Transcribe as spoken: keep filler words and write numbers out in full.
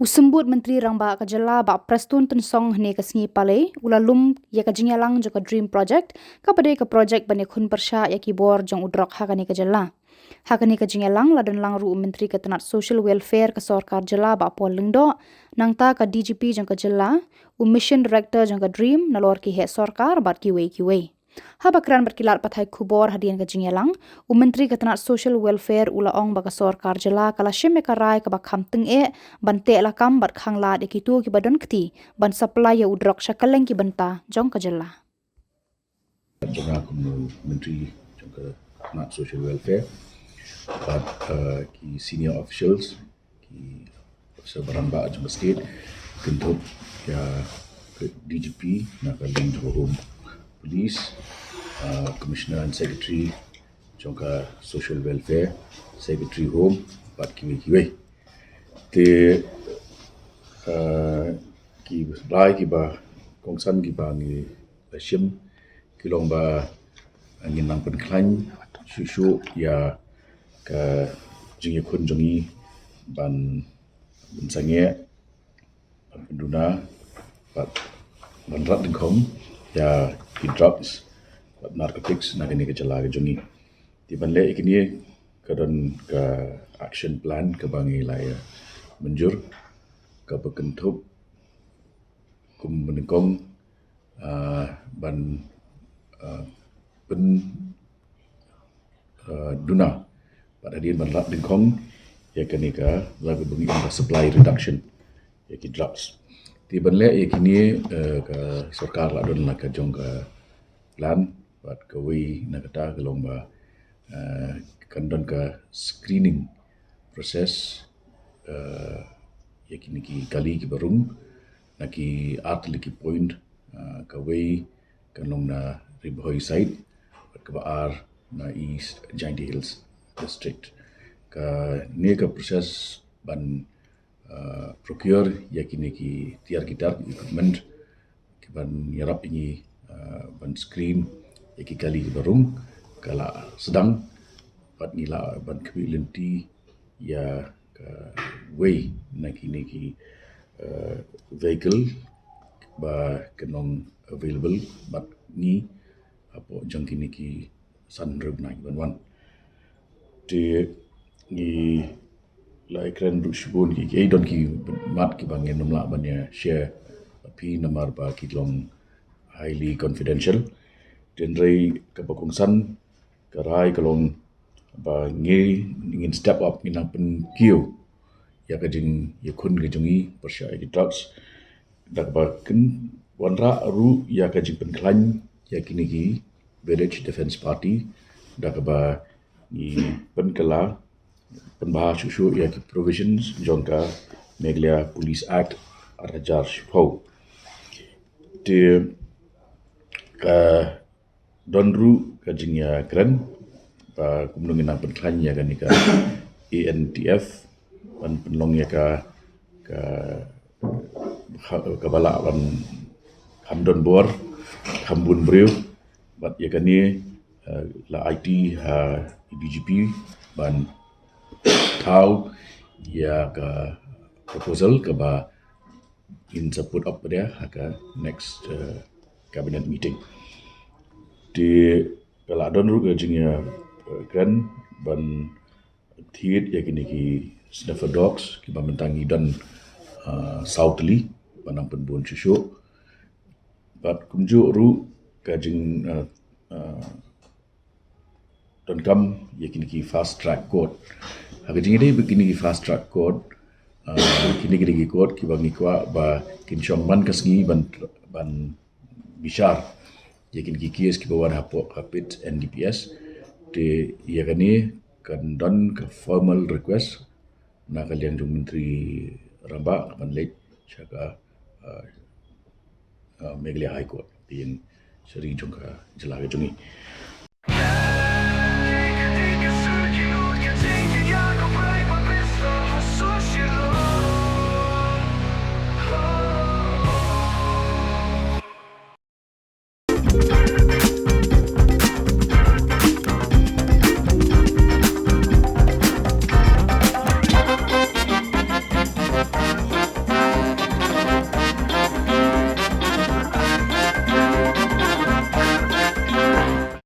U Symbud Myntri Rangbah ka jylla Bah Prestone Tynsong hynne ka sngi Palei u la lum ïa ka jingïalang jong ka DREAM Project, kaba dei ka project ban ïakhun pyrshah ïa ki bor jong u drok ha kane ka jylla. Ha kane ka jingïalang la don lang ruh u Myntri ka tnat Social Welfare ka sorkar jylla Bah Paul Lyngdoh, nangta ka D G P jong ka jylla, u Mission Director jong ka DREAM, nalor ki heh sorkar bad kiwei kiwei. Haba kren bad ki lad pathai khubor hadien ka jingïalang, u Myntri ka tnat Social Welfare u la ong ba ka sorkar jylla ka la shim ïa ka rai kaba kham tyngeh ban teh lakam bad khanglad ïa kito kiba don kti ban supply ïa u drok sha kylleng ki bynta jong ka jylla. Jong nga kum u Myntri jong ka tnat Social Welfare bad, eh, ki senior officials, ki officer ba rangbah jong ka state, kynthup ïa ka D G P na ka liang jong ka Home Police, uh, Commissioner and Secretary jong ka Social Welfare, Secretary Home bad kiwei kiwei. Te, uh, ki rai kiba kongsan kiba ngi la shim ki long ba, uh, ngin nang pynkhlaiñ shuh shuh ïa ka jingïakhun jong ngi ban pynsangeh, ban pynduna bad ban rat dyngkhong ïa ki drugs bad narcotics na kane ka jylla ka jong ngi. Te ban leh ïa kine ka don ka action plan kaba ngi la ïa mynjur, kaba kynthup kum ba nyngkong, ah, ban, ah, pyn, ah, duna bad hadien ban rat dyngkhong ïa kane ka, la ka bynta ka supply reduction ïa ki drugs. Te ban leh ïa kine, eh, ka sorkar la don la ka jong ka plan bad kawei na kata ka long ba, eh, kan don ka screening process, eh, ïa kine ki kali kiba rung na ki artylli ki point, eh, kawei kan long na Ri Bhoi side bad kaba ar na East Jaintia Hills District. Kane ka process ban, uh, procure ïa kine ki tiar ki tar ki equipment kiban ïarap ïa ngi, uh, ban screen ïa ki kali kiba rung ka la sdang bad ngi la ban khmih lynti ïa kawei na kine ki, uh, vehicle ba kan long available bad ngi hapoh jong kine ki san hynriew bnai ban wan. Te ngi la ïakren ruh shibun ki, ki don ki mat kiba ngin ym lah ban ïa share bad phi namar ba ki long highly confidential. Te hynrei kaba kongsan ka rai ka long ba ngi ngin step up, ngin nang pynkiew ïa ka jingïakhun ka jong ngi pyrshah ïa ki drugs da kaba kin wanrah ruh ïa ka jingpynkhlaiñ ïa kine ki Village Defence Party da kaba ngi pynkylla pynbha shuh shuh ïa ki provisions jong ka Meghalaya Police Act ar hajar shiphew. Te ka don ruh ka jingïakren ba kumno ngin nang pynkhlaiñ ïa kane ka A N T F ban pynlong ïa ka, ka, kaba lah ban kham don bor, kham bun briew bad ïa kane, eh, la aiti ha D G P ban thaw ïa ka proposal kaba in support of dia ha ka next, eh, cabinet meeting. Te ka la don ruh ka jingïakren ban thied ïa kine ki sniffer dogs kiba mynta ngi don, eh, saw tylli ban nang pynbun shuh shuh. Bad kumjuh ruh ka jing, eh, eh, donkam ïa kine ki fast track court. Ha ka jingïadei bad kine ki fast track court, ah, kine ki dei ki court kiba ngi kwah ba kin shong man ka sngi ban, ban bishar ïa kine ki case kiba wan hapoh ka pit N D P S. Te ïa kane kan don ka formal request na ka liang jong u Myntri Rangbah ban leit sha ka, ah, ah, Meghalaya High Court, pynshai jong ka jylla ka jong ngi.